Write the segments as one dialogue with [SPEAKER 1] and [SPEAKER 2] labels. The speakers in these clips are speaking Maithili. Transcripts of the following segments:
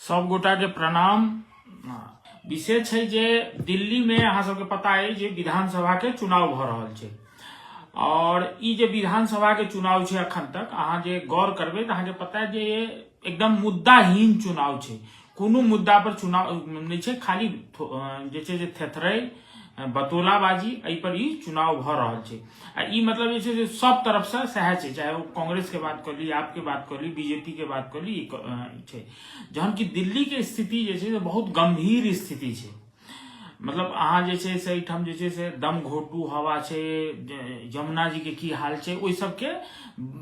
[SPEAKER 1] सब गोटा के प्रणाम। विषय छै जे दिल्ली में अहाँ सबके पता अइ जे विधानसभा के चुनाव भऽ रहल छै और ई जे विधानसभा के चुनाव छै, अखन तक अहाँ जे गौर करबै तऽ अहाँके पता है जे एकदम मुद्दाहीन चुनाव छै। कोनो मुद्दा पर चुनाव नहि छै, खाली जे छै जे थेथरै बतोलाबाजी, एहि पर ई चुनाव भऽ रहल छै। आ ई मतलब जे छै से सब तरफ से सएह छै, चाहे ओ कांग्रेस के बात कऽ ली, आपके बात कऽ ली, बीजेपी के बात कऽ ली, छै। जहन कि दिल्ली के स्थिति जे छै से बहुत गंभीर स्थिति छै। मतलब अहाँ जे छै से एहिठाम जे छै से दम घोटू हवा छै, यमुना जी के की हाल छै, ओहि सबके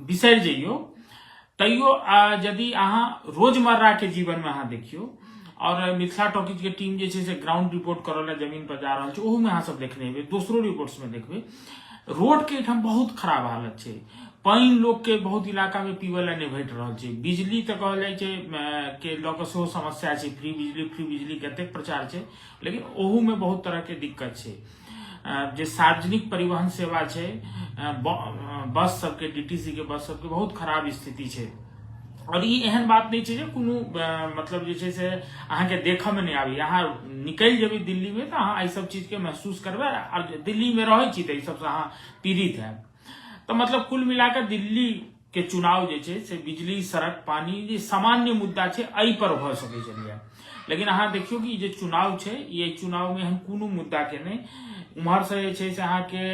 [SPEAKER 1] बिसरि जइयौ। तैयो यदि अहाँ रोजमर्रा के जीवन में अहाँ देखियौ और मिथिला टॉकीज के टीम जे छै से ग्राउंड रिपोर्ट करऽ लए जमीन पर जा रहल छै, ओहू में अहाँ सब देखने हेबै, दोसरो रिपोर्ट्स में देखबै, रोड के एहिठाम बहुत खराब हालत छै। पानि लोक के बहुत इलाका में पीबै लए नहि भेट रहल छै। बिजली तऽ कहल जाइ छै के लऽ कऽ सेहो समस्या छै। फ्री बिजली, फ्री बिजली कतेक प्रचार छै, लेकिन ओहू में बहुत तरह के दिक्कत छै। जे सार्वजनिक परिवहन सेवा छै, बस सबके, डीटीसी के बस सबके बहुत खराब स्थिति छै। और ई एहन बात नहि छै जे कोनो मतलब जे छै से अहाँके देखऽ मे नहि आबैया। अहाँ निकलि जेबै दिल्ली मे तऽ अहाँ एहि सब चीज के महसूस करबै और दिल्ली मे रहै छी तऽ एहि सबसँ अहाँ पीड़ित हैब। तऽ मतलब कुल मिला कऽ दिल्ली के चुनाव जे छै से बिजली, सड़क, पानी जे सामान्य मुद्दा छै, एहि पर भऽ सकै छलैया। लेकिन अहाँ देखियौ कि ई जे चुनाव छै, ई एहि चुनाव मे एहन कोनो मुद्दा के नहि। उम्हर से जे छै से अहाँके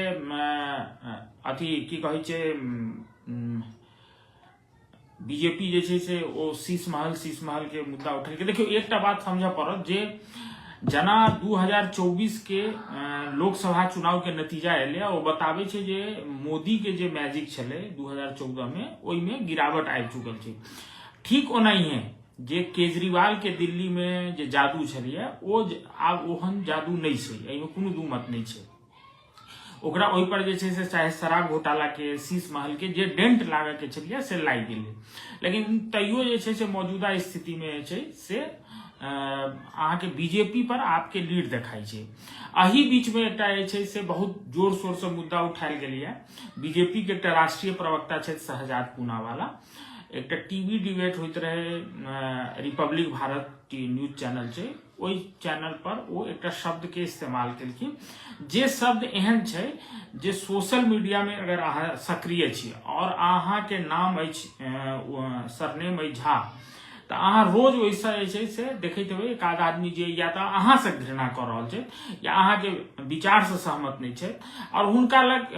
[SPEAKER 1] अथी की कहै छै, बीजेपी जे छै से ओ शीश महल, शीश महल के मुद्दा उठेलकै। देखियौ, एकटा बात समझऽ पड़त जे जेना 2024 के लोकसभा चुनाव के नतीजा एलै, ओ बताबै छै जे मोदी के जे मैजिक छलै 2014 मे, ओहिमे गिरावट आबि चुकल छै। ठीक ओनाहिए जे केजरीवाल के दिल्ली मे जे जादू छलैए, ओ आब ओहन जादू नहि छै, एहिमे कोनो दू मत नहि छै। ओकरा ओहि पर जे छै से चाहे शराब घोटाला के, शीश महल के जे डेंट लागऽ के छलियै से लागि गेलै, लेकिन तैयो जे छै से मौजूदा स्थिति मे जे छै से अहाँके बीजेपी पर आपके लीड देखाइ छै। एहि बीच मे एकटा जे छै से बहुत जोर शोर से मुद्दा उठायल गेलैए। बीजेपी के एकटा राष्ट्रीय प्रवक्ता छथि शहजाद पूनावाला। एकटा टीवी डिबेट होइत रहे, रिपब्लिक भारत न्यूज चैनल छै, ओहि चैनल पर ओ एकटा शब्द के इस्तेमाल केलखिन, जे शब्द एहन छै जे सोशल मीडिया में अगर अहाँ सक्रिय छी और अहाँ के नाम अछि, सरनेम अछि झा, तऽ अहाँ रोज ओहिसँ जे छै से देखैत हेबै एक आध आदमी जे या तऽ अहाँसँ घृणा कऽ रहल छै या अहाँके विचारसँ सहमत नहि छै और हुनका लग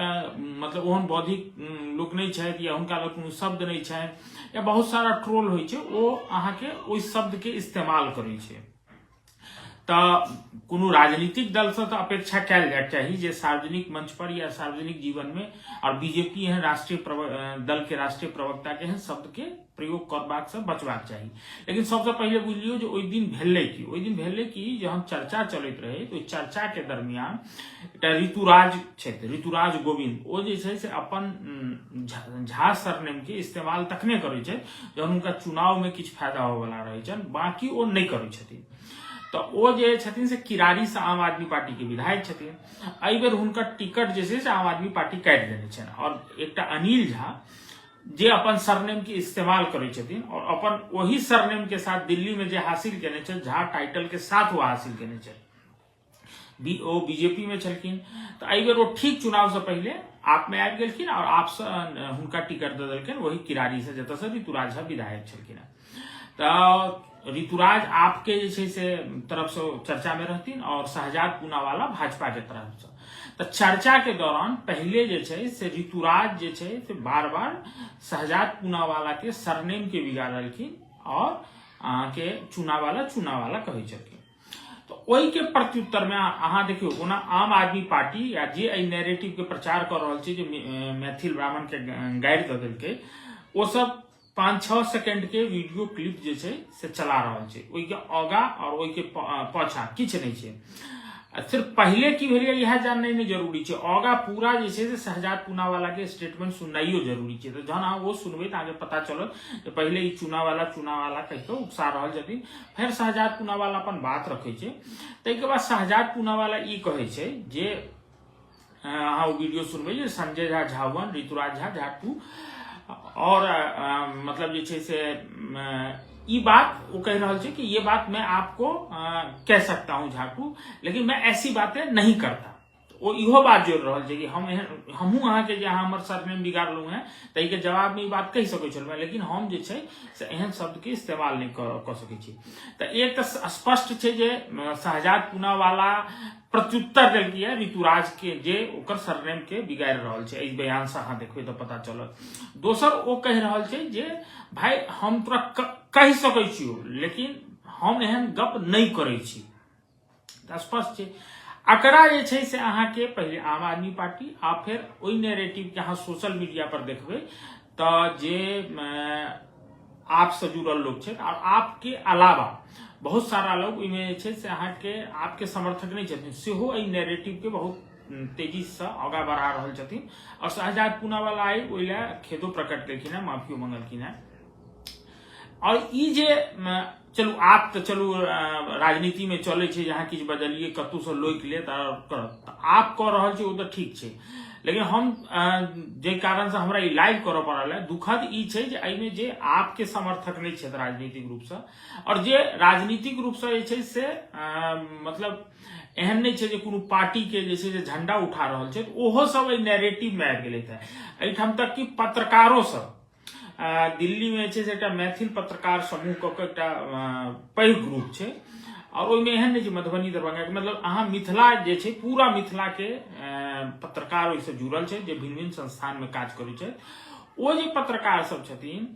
[SPEAKER 1] मतलब ओहन बौद्धिक लोक नहि छथि या हुनका लग कोनो शब्द नहि छनि या बहुत सारा ट्रोल होइ छै, ओ अहाँके ओहि शब्दके इस्तेमाल करै छै। तऽ कोनो राजनीतिक दलसँ तऽ अपेक्षा कयल जायके चाही जे सार्वजनिक मंच पर या सार्वजनिक जीवनमे और बीजेपी एहन राष्ट्रीय दलके राष्ट्रीय प्रवक्ताके एहन शब्दके प्रयोग करबाक से बचबाक चाही। लेकिन सबसँ पहिले बुझि लियौ जे ओहि दिन भेलै की। ओहि दिन भेलै कि जहन चर्चा चलैत रहै तऽ ओहि चर्चाके दरमियान एकटा ऋतुराज छथि, ऋतुराज गोविंद, ओ जे छै से अपन झा सरनेमके इस्तेमाल तखने करै छथि जहन हुनका चुनावमे किछु फायदा होबऽवला रहै छनि, बाँकी ओ नहि करै छथिन। तऽ ओ जे छथिन से किरारीसँ आम आदमी पार्टीके विधायक छथिन। एहि बेर हुनकर टिकट जे छै से आम आदमी पार्टी काटि देने छनि और एकटा अनिल झा जे अपन सरनेम के इस्तेमाल करै छथिन और अपन ओही सरनेम के साथ दिल्ली में जे हासिल केने छथि, झा टाइटल के साथ ओ हासिल केने छथि, ओ बीजेपी में छलखिन, तऽ एहि बेर ओ ठीक चुनाव से पहिले आप में आबि गेलखिन और आप से हुनका टिकट दऽ देलखिन वही किरारी से जतऽ से ऋतुराज झा विधायक छलखिन। तऽ ऋतुराज आपके जे छै से तरफ से चर्चा में रहथिन और शहजाद पूनावाला भाजपा के तरफ से। तऽ चर्चा के दौरान पहिले जे छै से ऋतुराज जे छै से बार बार शहजाद पूनावाला के सरनेम के बिगाड़लखिन और अहाँके चूनावाला चूनावाला कहै छलखिन। तऽ ओहिके प्रत्युत्तर में अहाँ देखियौ, ओना आम आदमी पार्टी या जे एहि नैरेटिव के प्रचार कऽ रहल छै जे मैथिल ब्राह्मण के गारि दऽ देलकै, ओ सब 5-6 सेकेंड के वीडियो क्लिप जे छै से चला रहल छै, ओहिके आगा और ओहिके पाछा किछु नहि छै। सिर्फ पहिले की भेलै इएह जाननाइ नहि जरूरी छै, आगा पूरा जे छै से शहजाद पूनावाला के स्टेटमेंट सुननाइयो जरूरी छै। तऽ जहन अहाँ ओ सुनबै तऽ अहाँके पता चलत जे पहिले ई चूनावाला चूनावाला कहि कऽ उकसा रहल छथिन, फेर शहजाद पूनावाला अपन बात रखै छै। ताहिके बाद शहजाद पूनावाला ई कहै छै जे अहाँ ओ वीडियो सुनबै जे संजय झा झा 1, ऋतुराज झा झा 2 और मतलब जे छै से ई बात ओ कहि रहल छै कि ये बात मैं आपको कह सकता हूं झाकू, लेकिन मैं ऐसी बातें नहीं करता। ओ इहो बात जोड़ि रहल छै कि हम एहन हमहूँ अहाँके जे अहाँ हमर सरनेम बिगाड़लहुँ हेँ ताहिके जवाबमे ई बात कहि सकै छलहुँ हेँ, लेकिन हम जे छै से एहन शब्दके इस्तेमाल नहि कऽ सकै छी। तऽ एक तऽ स्पष्ट छै जे शहजाद पूनावाला प्रत्युत्तर देलकै ऋतुराज के जे ओकर सरनेम के बिगाड़ि रहल छै, एहि बयान से अहाँ देखबै तऽ पता चलत। दोसर ओ कहि रहल छै जे भाय हम तोरा कहि सकै छियौ, लेकिन हम एहन गप नहि करै छी। तऽ स्पष्ट छै एकरा जे छै से अहाँके पहिले आम आदमी पार्टी आ फेर ओहि नैरेटिवके अहाँ सोशल मीडिया पर देखबै तऽ जे आपसँ जुड़ल लोक छै आओर आपके अलावा बहुत सारा लोग ओहिमे जे छै से अहाँके आपके समर्थक नहि छथिन, सेहो एहि नैरेटिवके बहुत तेजीसँ आगाँ बढ़ा रहल छथिन। आओर शहजाद पूनावाला आइ ओहि लए खेदो प्रकट केलखिन हेँ, माफियो मंगलखिन हेँ। आओर ई जे चलू आप तऽ चलू राजनीतिमे चलै छै जे अहाँ किछु बदलियै कतहुसँ लोकि लेत आओर करत, तऽ आप कऽ रहल छी ओ तऽ ठीक छै, लेकिन हम जाहि कारणसँ हमरा ई लाइव करऽ पड़ल है, दुखद ई छै जे एहिमे जे आपके समर्थक नहि छथि राजनीतिक रूपसँ, आओर जे राजनीतिक रूपसँ जे छै से मतलब एहन नहि छै जे कोनो पार्टीके जे छै से झंडा उठा रहल छै, ओहो सब एहि नैरेटिवमे आबि गेलथि हेँ। एहिठाम तक कि पत्रकारो सब दिल्लीमे जे छै से एकटा मैथिल पत्रकार समूह कऽ के एकटा पैघ ग्रुप छै, आओर ओहिमे एहन नहि छै मधुबनी दरभंगाके, मतलब अहाँ मिथिला जे छै पूरा मिथिलाके पत्रकार ओहिसँ जुड़ल छै जे भिन्न भिन्न संस्थानमे काज करै छै। ओ जे पत्रकार सब छथिन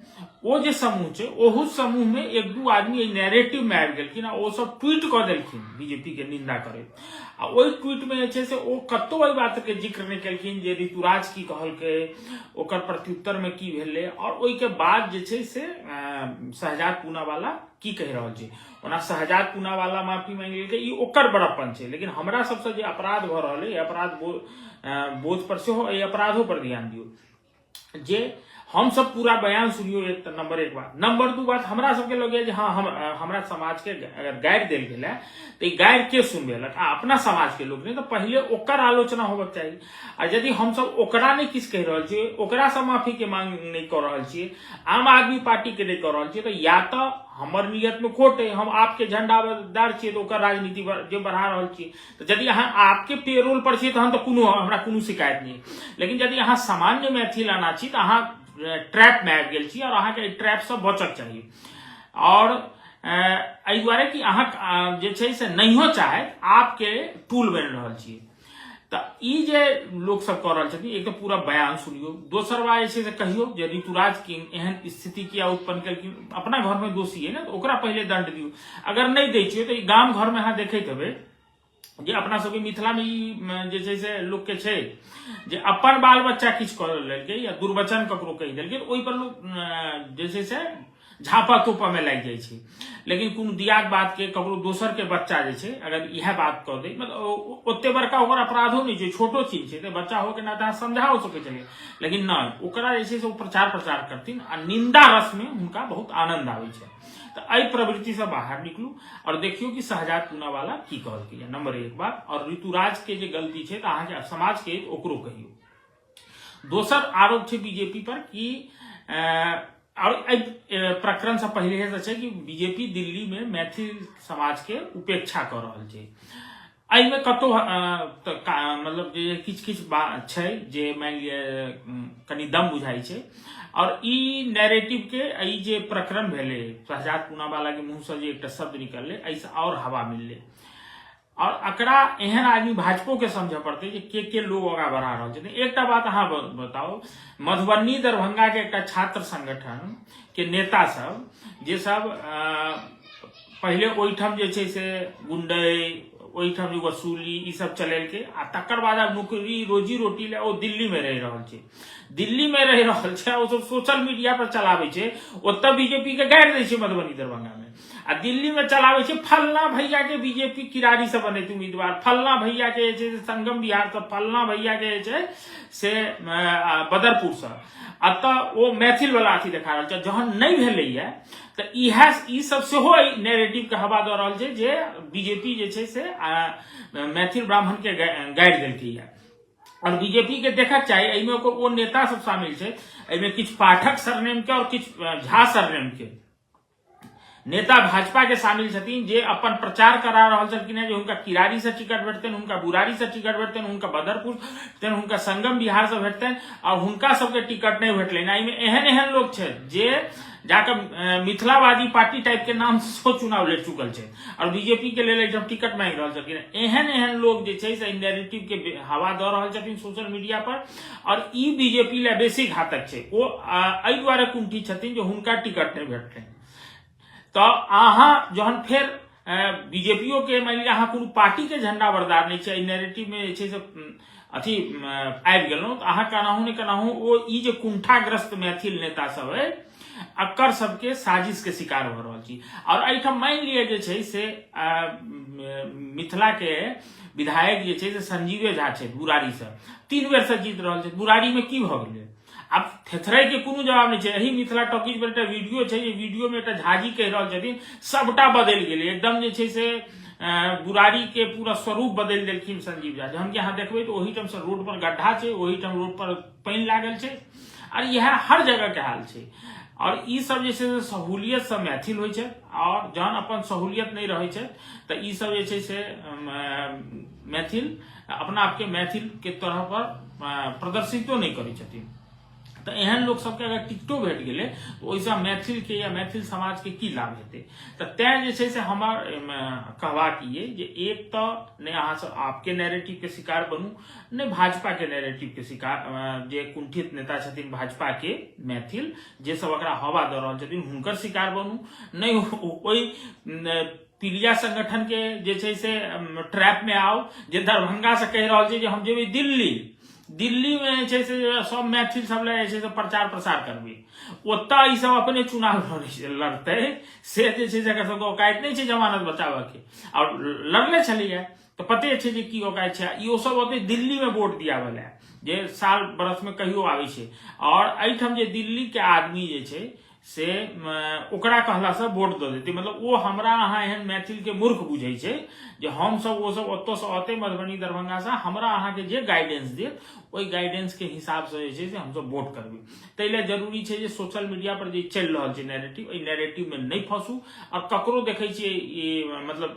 [SPEAKER 1] ओ जे समूह छै ओहू समूहमे एक दू आदमी एहि नैरेटिवमे आबि गेलखिन आ ओ सब ट्वीट कऽ देलखिन बीजेपी के निंदा करैत। आ ओहि ट्वीटमे जे छै से ओ कतहु एहि बातके जिक्र नहि केलखिन जे ऋतुराज की कहलकै, ओकर प्रत्युत्तरमे की भेलै, आओर ओहिके बाद जे छै से शहजाद पूनावाला की कहि रहल छै। ओना शहजाद पूनावाला माफी मांगि लेलकै, ई ओकर बड़प्पन छै, लेकिन हमरा सबसँ जे अपराध भऽ रहल अइ अपराध बोध पर सेहो एहि अपराधो पर ध्यान दियौ जे हम सब पूरा बयान सुनियो। एक तऽ नंबर एक बात, नंबर दू बात हमरा सबके लगैया जे हाँ हम हमरा समाज के अगर गारि देल गेल है तऽ ई गारि के सुनबेलक आ अपना समाज के लोग नहि, तऽ पहिले ओकर आलोचना होबक चाही। आ यदि हमसब ओकरा नहि किछु कहि रहल छियै, ओकरासँ माफी के मांग नहि कऽ रहल छियै, आम आदमी पार्टी के नहि कऽ रहल छियै, तऽ या तऽ हमर नियत में खोट है, हम आपके झंडादार छियै तऽ ओकर राजनीति जे बढ़ा रहल छियै, तऽ यदि अहाँ आपके पेरोल पर छियै तहन तऽ कोनो हमरा कोनो शिकायत नहि, लेकिन यदि अहाँ सामान्य मैथिल आना छी तऽ अहाँ ट्रैप में आबि गेल छी और अहाँके एहि ट्रैपसँ बचक चाही। और एहि दुआरे कि अहाँ जे छै से नहियो चाहैत आपके टूल बनि रहल छियै। तऽ ई जे लोक सब कऽ रहल छथिन, एक तऽ पूरा बयान सुनियौ, दोसर बात जे छै से कहियौ जे ऋतुराज किंग एहन स्थिति किया उत्पन्न केलखिन, अपना घरमे दोषी है ने, तऽ ओकरा पहिले दंड दियौ। अगर नहि दै छियै तऽ ई गाम घरमे अहाँ देखैत हेबै जे अपना सबके मिथिलामे ई जे छै से लोकके छै जे अपन बाल बच्चा किछु कऽ लेलकै या दुर्वचन ककरो कहि देलकै तऽ ओहिपर लोक जे छै से झापा तोपा में लागि जाइ छै, लेकिन कोनो दियाद बात के ककरो दोसर के बच्चा जे छै अगर इएह बात कऽ दे, मतलब ओते बड़का ओकर अपराधो नहि छै, छोटो चीज छै, तऽ बच्चा होके नाते अहाँ समझाओ सकै छलियै, लेकिन नहि, ओकरा जे छै से ओ प्रचार प्रसार करथिन आ निंदा रस में हुनका बहुत आनंद आबै छै। तऽ एहि प्रवृत्तिसँ बाहर निकलू आओर देखियौ कि शहजाद पूनावाला की कहलकै, नंबर एक बात। आओर ऋतुराज के जे गलती छै तऽ अहाँके समाज के ओकरो कहियौ। दोसर आरोप छै बीजेपी पर कि और एहि प्रकरण से पहिले से छै कि बीजेपी दिल्ली में मैथिल समाज के उपेक्षा कऽ रहल छै। एहिमे कतौ मतलब जे किछु किछु बात छै जे मानि लिअ कनि दम बुझाइ छै। और ई नैरेटिव के ई जे प्रकरण भेलै शहजाद पूनावाला के मुंह से जे एकटा शब्द निकललै, एहिसँ और हवा मिललै। और एकरा एहन आदमी भाजपो के समझ पड़तै जे के के लोग आगाँ बढ़ा रहल छथिन। एकटा बात अहाँ बताउ, मधुबनी दरभंगा के एकटा छात्र संगठन के नेता सब जे सब पहिले ओहिठाम जे छै से गुंडई, ओहिठाम जे वसूली ई सब चलेलकै, आ तकर बाद आब नौकरी रोजी रोटी ले ओ दिल्ली में रहि रहल छै, दिल्ली में रहि रहल छै, ओ सब सोशल मीडिया पर चलाबै छै, ओतऽ बीजेपी के गारि दै छै मधुबनी दरभंगा में, आ दिल्ली में चलाबै छै फलना भैया के बीजेपी किरारी से बनेत उम्मीदवार, फलना भैया के जे छै से संगम बिहार से, फलना भैया के जे छै से बदरपुर से, एतऽ ओ मैथिल वाला अथी देखा रहल छै। जहन नहि भेलैया तऽ इएह ई सब सेहो एहि नैरेटिव के हवा दऽ रहल छै जे बीजेपी जे छै से मैथिल ब्राह्मण के गारि देलकैया। और बीजेपी के देखक चाही एहिमे ओकर ओ नेता सब शामिल छै, एहिमे किछु पाठक सरनेम के और किछु झा सरनेम के नेता भाजपा के शामिल छथिन जे अपन प्रचार करा रहल छलखिन हेँ जे हुनका किरारी से टिकट भेटतनि, हुनका बुरारी से टिकट भेटतनि, हुनका बदरपुर भेटतनि, हुनका संगम बिहार से भेटतनि, आ हुनका सबके टिकट नहि भेटलनि। एहिमे एहन एहन लोक छथि जे जाकऽ मिथिलावादी पार्टी टाइप के नाम से चुनाव लड़ि चुकल छै और बीजेपी के लेल एहिठाम टिकट मांगि रहल छलखिन। एहन एहन लोग जे छै से नैरेटिव के हवा दऽ रहल छथिन सोशल मीडिया पर, और ई बीजेपी लए बेसी घातक छै। ओ एहि दुआरे कुंठित छथिन जे हुनका टिकट नहि भेटलनि। तऽ अहाँ जहन फेर बीजेपीओ के मानि लिअ अहाँ कोनो पार्टी के झंडा बरदार नहि छै, एहि नैरेटिव मे जे छै से अथी आबि गेलहुँ, तऽ अहाँ केनाहु ने केनाहु ओ ई जे कुंठाग्रस्त मैथिल नेता सब अइ अकर सबके साजिश के शिकार भऽ रहल छी। और एहिठाम मानि लिअ जे छै से मिथिला के विधायक जे छै से संजीवे झा छथि, बुरारी से 3 बेर से जीत रहल छथि। बुरारी में की भऽ गेलै? आब थेथराइ के कोनो जवाब नहि छै। एहि मिथिला टॉकीज पर एकटा वीडियो छै, जे वीडियो में एकटा झाजी कहि रहल छथिन सबटा बदलि गेलै एकदम, जे छै से बुरारी के पूरा स्वरूप बदलि देलखिन संजीव झा। जहन कि अहाँ देखबै तऽ ओहिठाम से रोड पर गड्ढा छै, ओहिठाम रोड पर पानि लागल छै, और इएह हर जगह के हाल छै। और ई सब जे छै से सहूलियत से मैथिल होइ छै, और जहन अपन सहूलियत नहि रहै छै तऽ ई सब जे छै से मैथिल अपना आपके मैथिल के तरह पर प्रदर्शितो नहि करै छथिन। तऽ एहन लोक सबके अगर टिकटो भेट गेलै तऽ ओहिसँ मैथिल के या मैथिल समाज के की लाभ हेतै? तऽ तैं जे छै से हमर कहबाक ई अइ जे एक तऽ नहि अहाँ सब आपके नैरेटिव के शिकार बनू, नहि भाजपा के नैरेटिव के शिकार, जे कुंठित नेता छथिन भाजपा के मैथिल जे सब एकरा हवा दऽ रहल छथिन हुनकर शिकार बनू, नहि ओहि पीलिया संगठन के जे छै से ट्रैप में आउ जे दरभंगा से कहि रहल छै जे हम जेबै दिल्ली, दिल्ली में जे छै से सब मैथिल सब लए जे छै से प्रचार प्रसार करबै, ओतऽ ई सब अपने चुनाव लड़तै, से जे छै से एकर सबके औकात नहि छै जमानत बचाबऽ के। आओर लड़ले छलैया तऽ पते छै जे की औकात छै। इहो सब ओतै दिल्ली में वोट दियाबऽ लए जे साल बरस में कहियो आबै छै, आओर एहिठाम जे दिल्ली के आदमी जे छै से ओकरा कहलासँ वोट दऽ देतै। मतलब ओ हमरा अहाँ एहन मैथिलके मूर्ख बुझै छै जे हमसब ओ सब ओतऽसँ अतै मधुबनी दरभंगासँ, हमरा अहाँके जे गाइडेंस देत ओहि गाइडेंसके हिसाबसँ जे छै से हमसब वोट करबै। ताहि लए जरूरी छै जे सोशल मीडिया पर जे चलि रहल छै नैरेटिव, एहि नैरेटिवमे नहि फंसू। आओर ककरो देखै छियै ई मतलब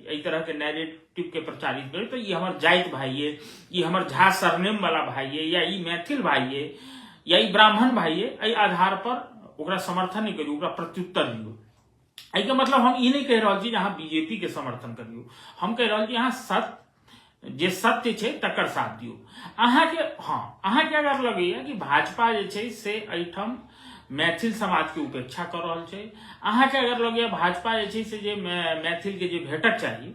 [SPEAKER 1] एहि तरहके नैरेटिवके प्रचारित करै तऽ ई हमर जाति भाइ अइ, ई हमर झा सरनेम वाला भाइ अइ, या ई मैथिल भाइ अइ, या ई ब्राह्मण भाइ अइ, एहि आधार पर ओकरा समर्थन नहि करियौ, ओकरा प्रत्युत्तर दियौ। एहिके मतलब हम ई नहि कहि रहल छी जे अहाँ बीजेपी के समर्थन करियौ, हम कहि रहल छी अहाँ सत्य जे सत्य छै तकर साथ दियौ। अहाँके हँ, अहाँके अगर लगैया कि भाजपा जे छै से एहिठाम मैथिल समाज के उपेक्षा कऽ रहल छै, अहाँके अगर लगैया भाजपा जे छै से जे मैथिल के जे भेटक चाही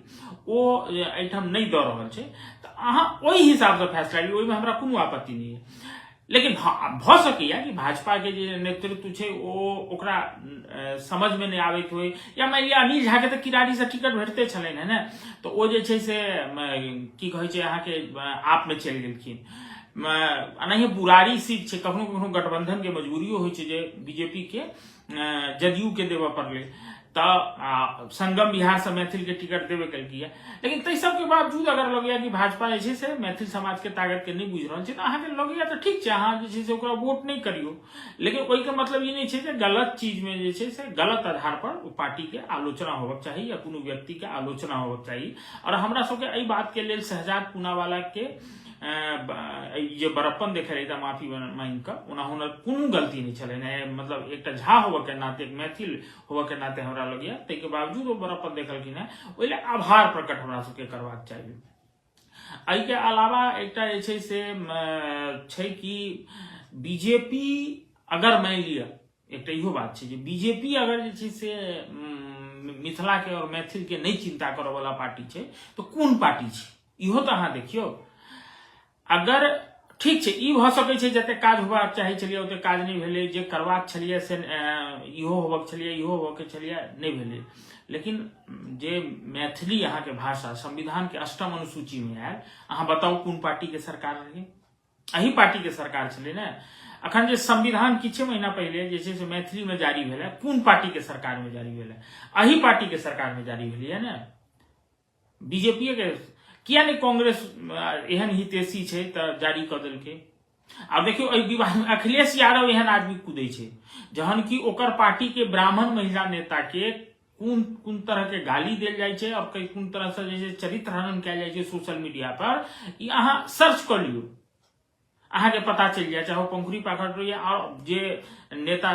[SPEAKER 1] ओ एहिठाम नहि दऽ रहल छै, तऽ अहाँ ओहि हिसाबसँ फैसला लियौ, ओहिमे हमरा कोनो आपत्ति नहि अइ। लेकिन भऽ सकैया कि भाजपा के जे नेतृत्व छै ओ ओकरा समझ में नहि आबैत होय, या मानि लिअ अनिल झा के तऽ किरारी से टिकट भेटते छलनि है ने, तऽ ओ जे छै से की कहै छै अहाँके आप में चलि गेलखिन। एनाहिए बुरारी सीट छै, कखनो कखनो गठबंधन के मजबूरियो होइ छै जे बीजेपी के जदयू के देबऽ पड़लै, तऽ संगम बिहार से मैथिल के टिकट देबे केलकै। लेकिन ताहि सबके बावजूद अगर लगैया कि भाजपा जे छै से मैथिल समाज के ताकत के नहि बुझि रहल छै, तऽ अहाँके लगैया तऽ ठीक छै, अहाँ जे छै से ओकरा वोट नहि करियौ। लेकिन ओहिके मतलब ई नहि छै जे गलत चीज में जे छै से गलत आधार पर ओ पार्टी के आलोचना होबक चाही या कोनो व्यक्ति के आलोचना होबक चाही। और हमरा सबके एहि बात के लेल शहजाद पूनावाला के जे बड़प्पन देखे रही माफी मांगि कऽ, ओना हुनकर कोनो गलती नहि छलनि, मतलब एकटा झा होबऽ के नाते, एक मैथिल होबऽ के नाते हमरा लगैया, ताहिके बावजूद ओ बड़प्पन देखलखिन हेँ, ओहि लए आभार प्रकट हमरा सबके करबाक चाही। एहिके अलावा एकटा जे छै से छै कि बीजेपी अगर मानि लिअ, एकटा इहो बात छै जे बीजेपी अगर जे छै से मिथिलाके आओर मैथिलके नहि चिन्ता करऽवला पार्टी छै तऽ कोन पार्टी छै, इहो तऽ अहाँ देखियौ। अगर ठीक छै, ई भऽ सकै छै जते काज होबाक चाही छलियै ओते काज नहि भेलै, जे करबाक छलियै से इहो होबक छलियै, इहो होबक छलियै, नहि भेलै। लेकिन जे मैथिली अहाँके भाषा संविधानके अष्टम अनुसूचीमे आयल, अहाँ बताउ कोन पार्टीके सरकार रहै? एही पार्टीके सरकार छलै ने। अखन जे संविधान किछे महीना पहिले जे छै से मैथिलीमे जारी भेलै, कोन पार्टीके सरकारमे जारी भेलै? एही पार्टीके सरकारमे जारी भेलैए ने, बीजेपी के। किया नहि कांग्रेस एहन हितेशी छै तऽ जारी कऽ देलकै? आब देखियौ एहि विवाद में अखिलेश यादव एहन आदमी कूदै छै जहन कि ओकर पार्टी के ब्राह्मण महिला नेता के कोन कोन तरह के गाली देल जाइ छै और कोन तरह से जे छै चरित्र हनन कयल जाइ छै सोशल मीडिया पर। ई अहाँ सर्च कऽ लियौ, अहाँके पता चलि जाय, चाहे ओ पंखुड़ी पाखड़ होइए और जे नेता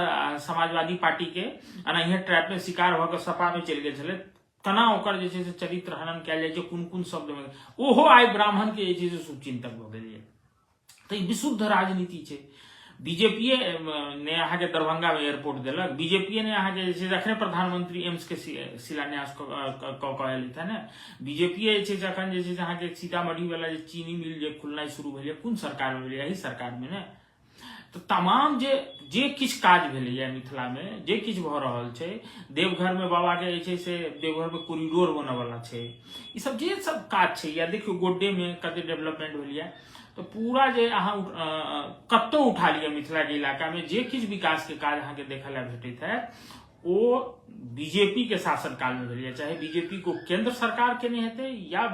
[SPEAKER 1] समाजवादी पार्टी के एनाहिए ट्रैप में शिकार भऽ कऽ सपा में चलि गेल छलै, केना ओकर जे छै से चरित्र हनन कयल जाइ छै कोन कोन शब्द में, ओहो आइ ब्राह्मण के जे छै से शुभचिंतक भऽ गेल। तऽ ई विशुद्ध राजनीति छै। बीजेपीए ने अहाँके दरभंगामे एयरपोर्ट देलक, बीजेपीए ने अहाँके जे छै से अखने प्रधानमंत्री एम्स के शिलान्यास कऽ कऽ एलथि है ने, बीजेपीए जे छै से अखन जे छै से अहाँके सीतामढ़ी वाला जे चीनी मिल जे खुलनाइ शुरू भेलै कोन सरकारमे भेलै? एही सरकारमे ने। तऽ तमाम जे जे किछु काज भेलैए मिथिलामे, जे किछु भऽ रहल छै, देवघरमे बाबाके जे छै से देवघरमे कोरिडोर बनयवला छै, ई सब जे सब काज छै, या देखियौ गोड्डेमे कते डेवलपमेंट भेलैए, तऽ पूरा जे अहाँ कतहु उठा लिअ मिथिलाके इलाकामे जे किछु विकासके काज अहाँके देखऽ लए भेटैत हैत ओ बीजेपी के शासन काल में भेलैए, चाहे बीजेपी को केंद्र सरकार केने हेतै या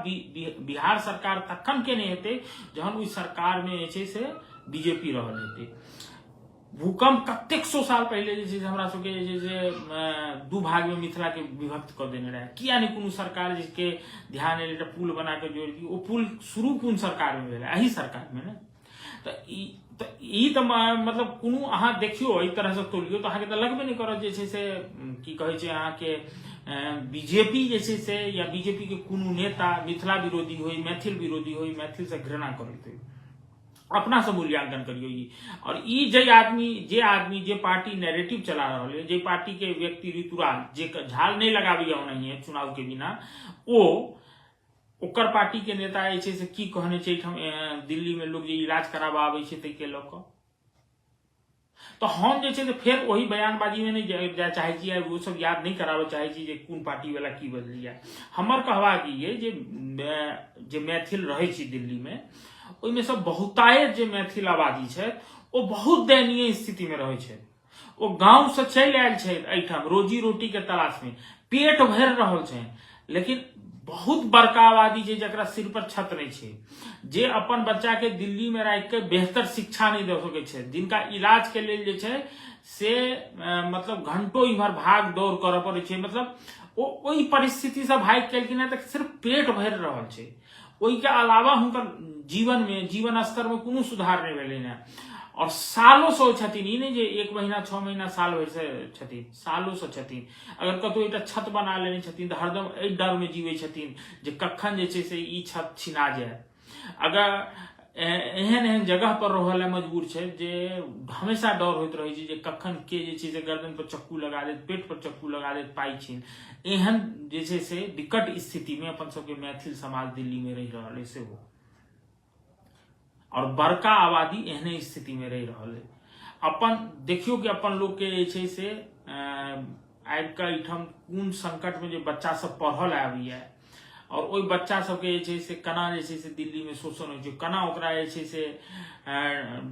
[SPEAKER 1] बिहार सरकार तखन केने हेतै जहन ओहि सरकार में जे छै से बीजेपी रहल हेतै। भूकंप कतेक सौ साल पहिले जे छै से हमरा सबके जे छै से दू भाग में मिथिला के विभक्त कऽ देने रहै, किया नहि कोनो सरकार के ध्यान एलै एकटा पुल बना के जोड़ि दियौ? ओ पुल शुरू कोन सरकार में भेलै? एही सरकार में ने। तऽ ई तऽ मतलब कोनो अहाँ देखियौ एहि तरहसँ तोलियौ तऽ अहाँके तऽ लगबे नहि करत जे छै से की कहै छै अहाँके बीजेपी जे छै से या बीजेपी के कोनो नेता मिथिला विरोधी होय, मैथिल विरोधी होय, मैथिल से घृणा करैत होय। अपना से मूल्यांकन करियौ ई। और ई जे आदमी जे आदमी जे पार्टी नैरेटिव चला रहल है, जे पार्टी के व्यक्ति ऋतुराज जे झाल नहि लगाबैया ओनाहिए चुनाव के बिना, ओ ओकर पार्टी के नेता जे छै से की कहने छै एहिठाम दिल्ली में लोग जे इलाज कराबऽ आबै छै ताहिके लऽ कऽ। तऽ हम जे छै से फेर ओहि बयानबाजी में नहि जाय चाहै छी, ओ सब याद नहि कराबऽ चाहै छी जे कोन पार्टी वाला की बजलियै। हमर कहबाक ई अइ जे जे मैथिल रहै छी दिल्ली में ओहिमे सब बहुतायत जे मैथिल आबादी छै ओ बहुत दयनीय स्थिति में रहै छै। ओ गांव से चलि आयल छै एहिठाम रोजी रोटी के तलाश में, पेट भरि रहल छै, लेकिन बहुत बड़का आबादी छै जकरा सिर पर छत नहि छै, जे अपन बच्चा के दिल्ली में राखि के बेहतर शिक्षा नहि दऽ सकै छै, जिनका इलाज के लेल जे छै से मतलब घंटो इम्हर भाग दौड़ करऽ पड़ै छै। मतलब ओ ओहि परिस्थिति से भागि के एलखिन हेँ तऽ सिर्फ पेट भरि रहल छै, ओहिके अलावा हुनकर जीवन में जीवन स्तर में कोनो सुधार नहि भेलनि हेँ। और सालों से ओ छथिन, ई नहि जे एक महीना 6 महीना साल भरि से छथिन, सालों से छथिन। अगर कतौ एकटा छत बना लेने छथिन तऽ हरदम एहि डर में जीबै छथिन जे कखन जे छै से ई छत छिना जाय। अगर एहन एहन जगह पर रहऽ लए मजबूर छै जे हमेशा डर होइत रहै छै जे कखन के जे छै से गर्दन पर चक्कू लगा देत, पेट पर चक्कू लगा देत, पाइ छीन। एहन जे छै से विकट स्थिति में अपन सबके मैथिल समाज दिल्ली में रहि रहल है सेहो, और बड़का आबादी एहने स्थिति में रहि रहल है। अपन देखियौ कि अपन लोग के जे छै से आबि कऽ एहिठाम कोन संकट में जे बच्चा सब पढ़ल आबैया और ओहि बच्चा सबके जे छै से केना जे छै से दिल्ली में शोषण होइ छै, केना ओकरा जे छै से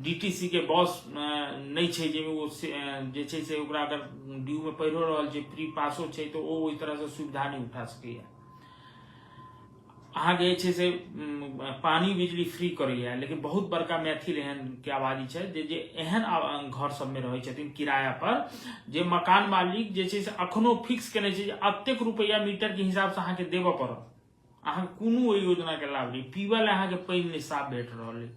[SPEAKER 1] डीटीसी के बस नहि छै जाहिमे ओ जे छै से ओकरा अगर ड्यू में पढ़िओ रहल छै, फ्री पासो छै, तऽ ओ ओहि तरहसँ सुविधा नहि उठा सकैया। अहाँके जे छै से पानी बिजली फ्री करैया, लेकिन बहुत बड़का मैथिल एहन के आबादी छै जे जे एहन घर सबमे रहै छथिन किराया पर, जे मकान मालिक जे छै से अखनो फिक्स केने छै जे एतेक रुपैआ मीटर के हिसाबसँ अहाँके देबऽ पड़त, अहाँके कोनो ओहि योजनाके लाभ नहि, पीबऽ लए अहाँके पानि नहि साफ भेट रहल अइ।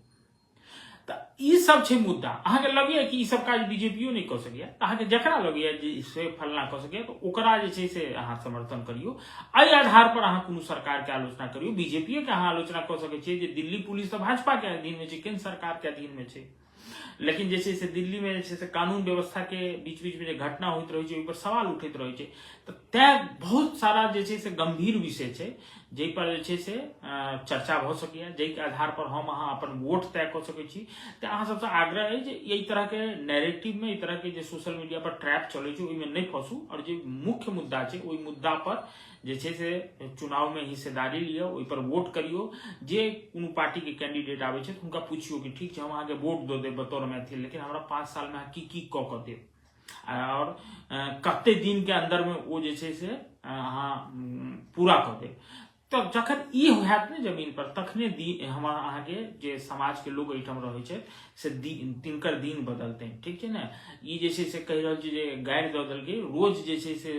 [SPEAKER 1] तऽ ई सब छै मुद्दा। अहाँके लगैया कि ई सब काज बीजेपीओ नहि कऽ सकैया, तऽ अहाँके जकरा लगैया जे से फलना कऽ सकैया तऽ ओकरा जे छै से अहाँ समर्थन करियौ। एहि आधार पर अहाँ कोनो सरकार के आलोचना करियौ, बीजेपीए के अहाँ आलोचना कऽ सकै छियै जे दिल्ली पुलिस तऽ भाजपा के अधीन मे छै, केंद्र सरकार के अधीन मे छै, लेकिन जे छै से दिल्ली मे जे छै से कानून व्यवस्था के बीच बीच मे जे घटना होइत रहै छै ओहि पर सवाल उठैत रहै छै। तऽ तैं बहुत सारा जे छै से गंभीर विषय छै जाहि पर जे छै से चर्चा भऽ सकैए, जाहिके आधार पर हम अहाँ अपन वोट तय कऽ सकै छी। तऽ अहाँ सबसँ आग्रह अइ जे एहि तरहके नैरेटिवमे, एहि तरहके जे सोशल मीडिया पर ट्रैप चलै छै ओहिमे नहि फंसू, आओर जे मुख्य मुद्दा छै ओहि मुद्दा पर जे छै से चुनावमे हिस्सेदारी लिअ, ओहि पर वोट करियौ। जे कोनो पार्टीके कैंडिडेट आबै छै हुनका पुछियौ कि ठीक छै हम अहाँके वोट दऽ देब बतौर मैथिल, लेकिन हमरा 5 सालमे अहाँ की की कऽ कऽ देब आओर कते दिन के अंदर में ओ जे छै से अहाँ पूरा कऽ देब। तऽ जखन ई होयत ने जमीन पर तखने हमर अहाँके जे समाजके लोक एहिठाम रहै छै से तिनकर दिन बदलतै। ठीक छै ने? ई जे छै से कहि रहल छी जे गारि दऽ देलकै। रोज जे छै से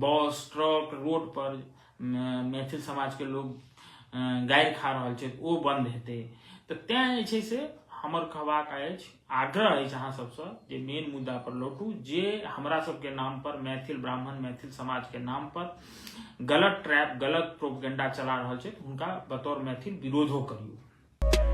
[SPEAKER 1] बस ट्रक रोड पर मैथिल समाजके लोक गारि खा रहल छै, ओ बन्द हेतै। तऽ तैँ जे छै से हमर कहबाक अछि, आग्रह अछि अहाँ सबसँ जे मेन मुद्दा पर लौटू। जे हमरा सबके नाम पर, मैथिल ब्राह्मण मैथिल समाज के नाम पर गलत ट्रैप, गलत प्रोपगेंडा चला रहल छै, हुनका बतौर मैथिल विरोधो करियौ।